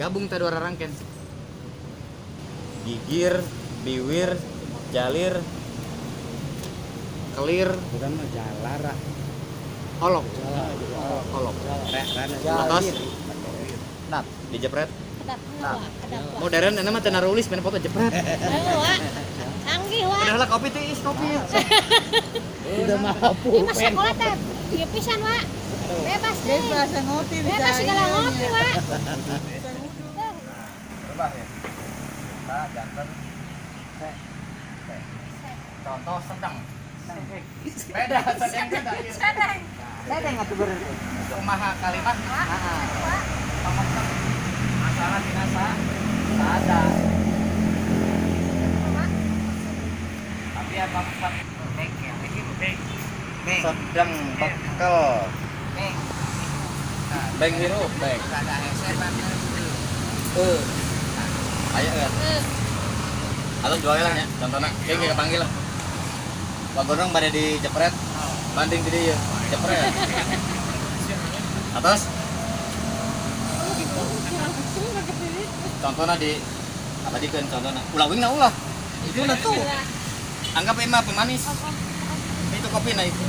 Gabung teh dua rarangken. Gigir, biwir, jalir, kelir, Bukan mah jalara. Olok. Olok. Atas. Nap. Dijepret. Kedap heula, kedap wa. Modern enak mah teu narulis main foto jepret. Heuh, wa. Canggih wa. Udah lah kopi tiis kopi. Udah mah Ini mah sekolah teh ieu pisan wa. Bebas deh. Bebas ngopi bisa. Bebas segala ngopi wa. Berubah ya. Kita jantan se. Se. Contoh sedang. Beda sedang beda. Sedang. Sedeng atuh bener. Kumaha kalimat? Masalah dina sa sada. Tapi apa sedang bekel. Beng hirup, beng. Aya euy. Atau jual lah ya, contohna. Kayak ge kepanggil lah. Pak Gondrong bade dijepret. Banding di dieu, jepret. Atas. Contohna di apa dikeun contohna? Ulah wingna ulah. Itu na tuh. Anggap emang pemanis. Itu kopi nah itu.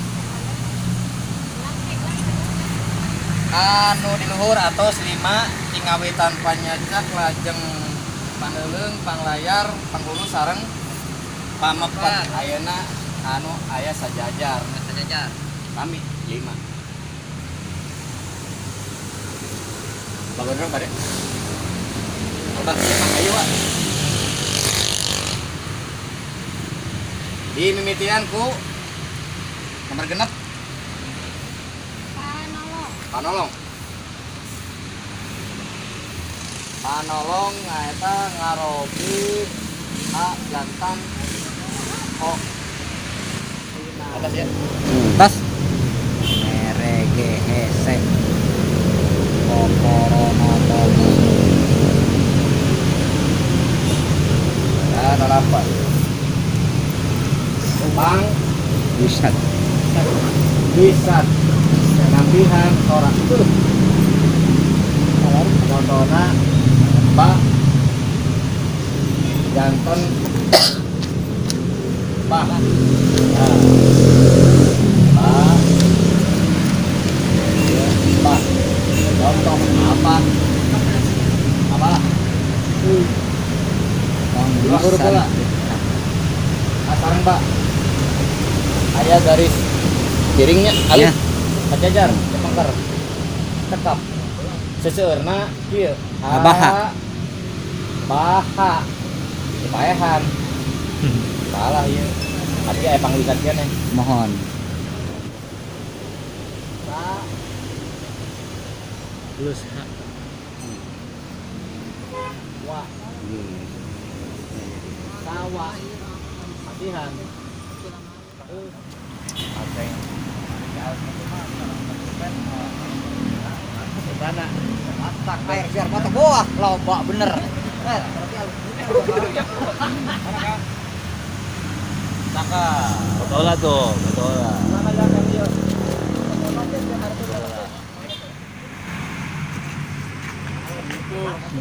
Anu di luhur atos 5 tingawitan panyajak lajeng paneuleung panglayar panghulu sareng pamepet ayeuna anu aya sajajar Sajajar. kami 5. Pak Gondrong bade. Udah siapa ayo Pak. Di mimitian ku nomor genep Panolong. Panolong. Panolong ngaeta ngarobi A jantan O. Atas ya. Tas. Merege hese. Kokorono tomo. Ah, delapan. Pang Wisat. Wisat. Nambihan torak. Contohna ba jantan bah. Nah. Ba. Bah. Contoh apa? Apa lah? Dua huruf lah. Asaran Pak. Aya garis piringnya alif. Kajajar, kepengker. Cekap. Seseueurna kieu. Abaha. Baha. Dipaehan. Salah ieu. Tapi aya pangwisan keneh. Mohon. Sa Plus H. wa sawa. Masihan. Oke. Sana. Matak air biar foto wah loba bener. Saka. Betul lah tuh, betul lah.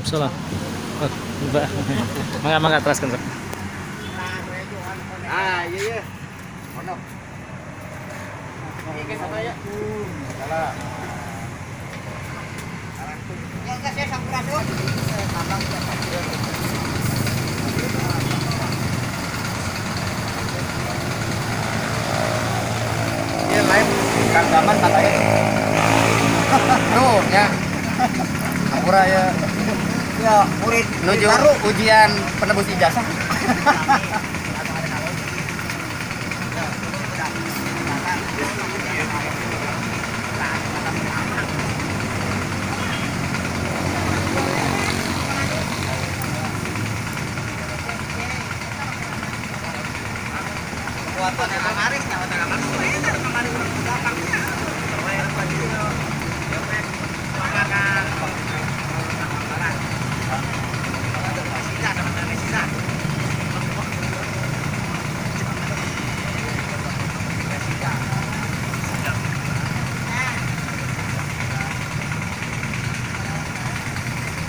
Salah. Oh, Mbak. Mangga mangga teraskan. Sok. Ah, iya iya. Ono. Ini satu ya. Salah. Ya geus ya sampurasun. Iya lain Kang Gaman katanya. Tuh ya. Hampura ya. Ya, murid Menuju ujian penebus ijazah.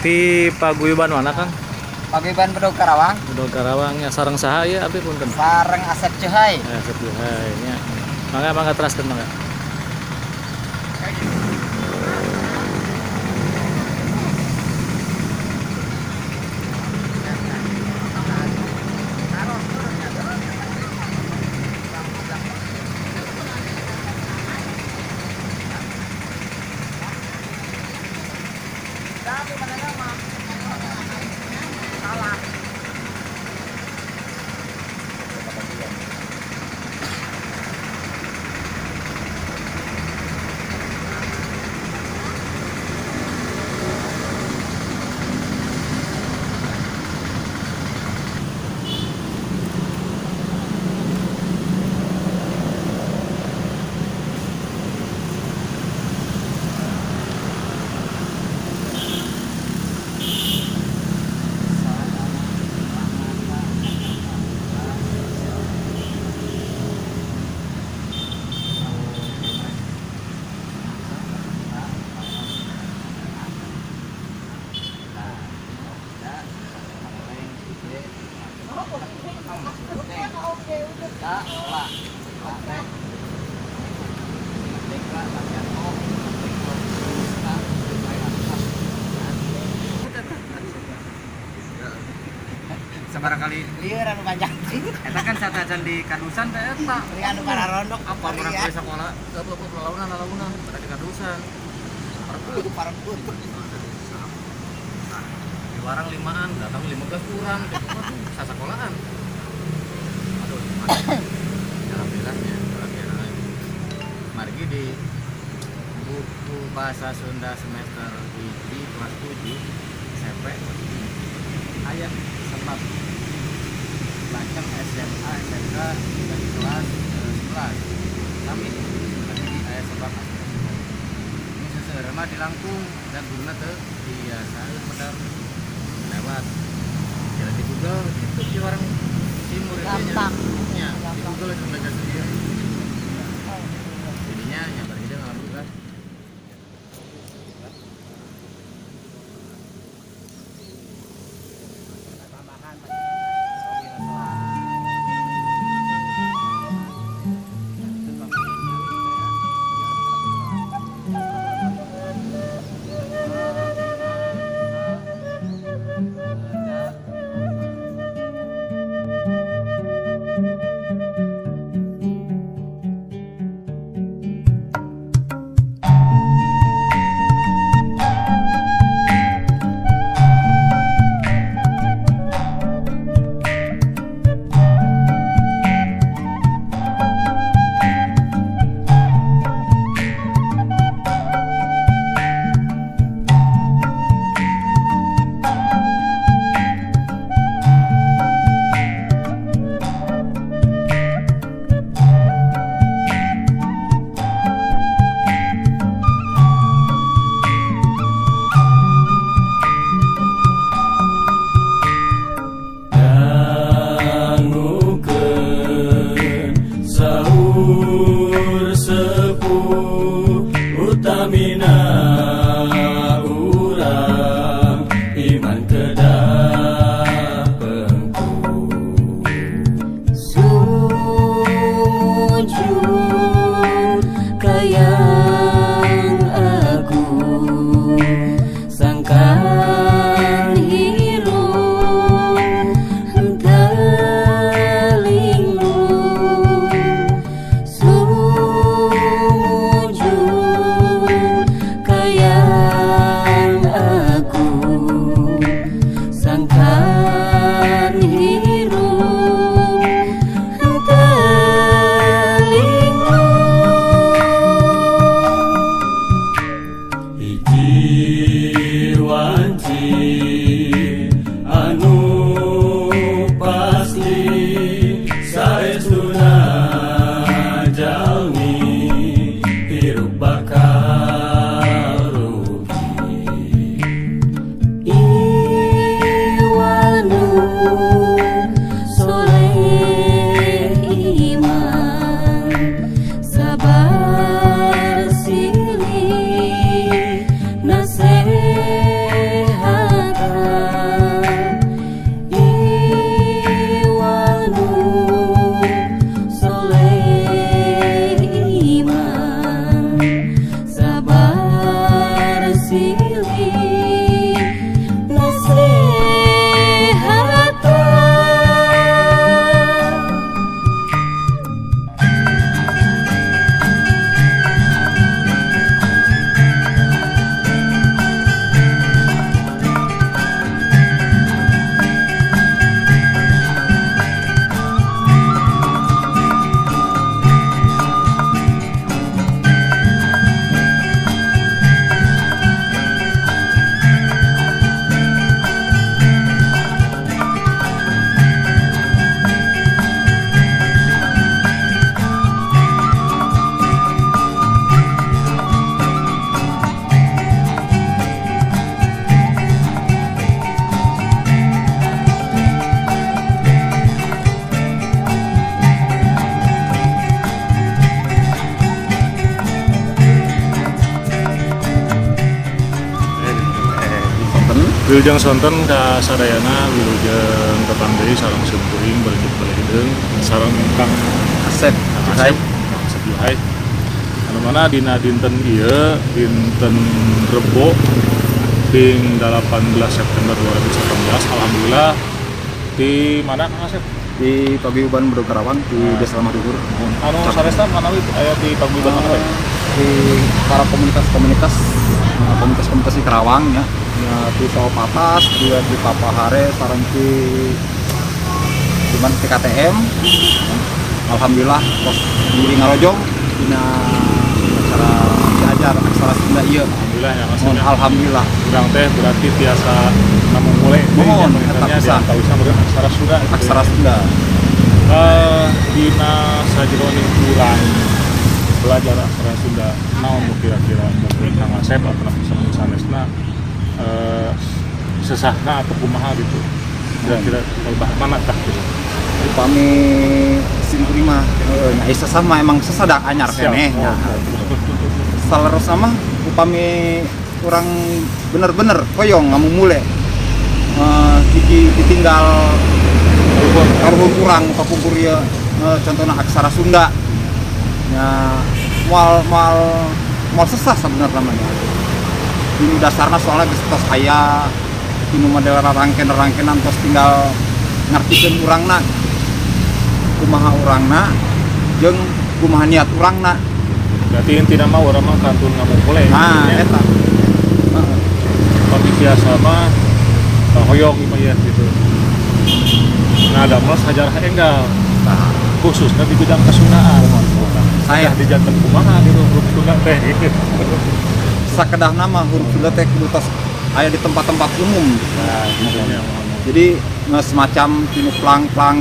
Di paguyuban mana Kang? Paguyuban Bedog Karawang. Bedog Karawang ya, sareng saha ya abdi punten? Sareng Asep Cuhai. Ya, Asep Cuhai nya. Mangga mangga teraskeun mangga. Sebarangkali Lieur anu panjang. Eta kan satajan di Kadusan teh eta. Lieur anu kararondok apa orang kuliah sekolah apa lalaunan lalaunan pada di Kadusan. Parengkut. Di warang limaan datang 15 orang gitu. Waduh, sasekolahan. Aduh, gimana? Alhamdulillahnya, alhamdulillah. Margi di buku bahasa Sunda semester hiji kelas 7 SMP aya sebab lajeng SMA SMK dari kelas 11 kami tapi di aya sebab ini seseueur mah dilangkung dan guruna teu biasaeun medar lewat jalan di Google gitu si orang si muridnya Gampang. nya di Google itu belajar sendiri jadinya nyabar hidup alhamdulillah. Wilujeng sonten ka sadayana, wilujeng tepang deui sareng simkuring Barejep Bale Hideung sareng Kang Asep Asep, Kang Asep Juhai. Anu mana dina dinten ieu, dinten Rebo ping 18 September 2018, alhamdulillah di mana Kang Asep? Di Paguyuban Bedog Karawang di Desa Lemah Duhur. Anu sanesna manawi aya di paguyuban mana bae? Di para komunitas-komunitas komunitas-komunitas di Karawang ya. Ya, di Patas, di Papahare, sareng di cuman TKTM. Alhamdulillah tos di ngarojong dina acara diajar aksara Sunda ieu. Alhamdulillah ya Mas. Mohon alhamdulillah. Urang teh berarti tiasa namung mulai Mohon, nya eta pisan. di antawisna aksara Sunda gitu ya. Aksara Sunda. Dina sajeroning urang belajar aksara Sunda naon nu kira-kira mungkin Kang Asep atau sareng sanesna sesahna atau kumaha gitu, kira-kira lebah mana tah gitu? Upami simkuring mah nya sesah mah emang sesah da anyar keneh nya. Saleresna mah upami urang bener-bener hoyong ngamumule hiji ditinggal karuhun urang kapungkur ieu, contohna aksara Sunda nya moal moal moal sesah sebenarnya namanya. Ini dasarna soalnya geus tos aya tinu model rangken-rangkenan, tos tinggal ngartikeun urangna kumaha urangna jeung kumaha niat urangna. Berarti intina mah urang mah kantun ngamumule nah gitu nya. Eta. Heeh. Pami biasa mah hoyong ieu mah ya gitu. Nah, damel sajarah enggal Nah, khususnya di bidang kesundaan. Saya di janten kumaha gitu huruf Sunda teh gitu. Sakedahna mah huruf Sunda teh kudu tos aya di tempat-tempat umum. Nah, gitu nya. Jadi semacam tinu plang-plang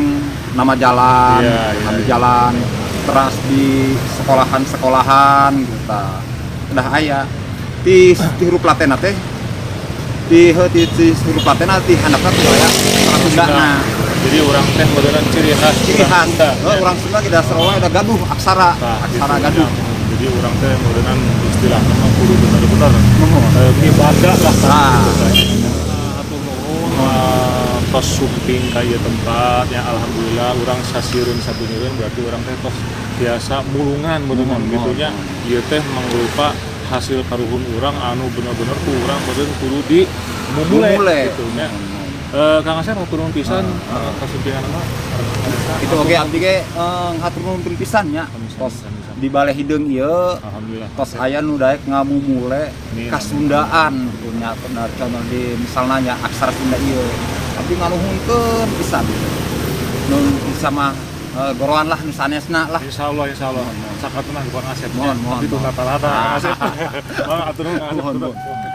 nama jalan, Iya, nama iya. jalan, teras di sekolahan-sekolahan gitu tah. Kedah aya di di huruf latena teh di huruf latena di handapna tuh aya aksara Sunda. Nah, Jadi urang teh meureunnan ciri khas ciri khas. Sunda. Oh, urang Sunda kita sarua udah gaduh aksara, Tah, aksara gitu, gaduh. nya. Jadi urang teh meureunnan istilahna mah kudu bener-bener Nuhun. ngibadah lah Nah. gitu. Hatur nuhun tos sumping ka ieu tempat ya, alhamdulillah urang sasireun sabeuneureun berarti urang teh tos biasa mulungan meureunnan Nuhun, gitu nya. Ieu teh mangrupa hasil karuhun urang anu bener-bener ku urang meureun kudu di mumule Mumule. gitu nya. Kang Asep hatur nuhun pisan kasumpingan mah. Itu oge abdi ge hatur nuhun pisan nya. Tos di Bale Hideung ieu Alhamdulillah. tos aya nu daek ngamumule Amin. kasundaan gitu nya, bener contoh di misalnya nya aksara Sunda ieu abdi nganuhunkeun pisan nu bisa mah goroan lah nu sanesna lah. Insyaallah, insyaallah. Sakatuna bukan Asep. Mohon, mohon, Tapi itu mohon. rata-rata Kang Asep. Mohon, atur nuhun, Kang Asep. Mohon, mohon.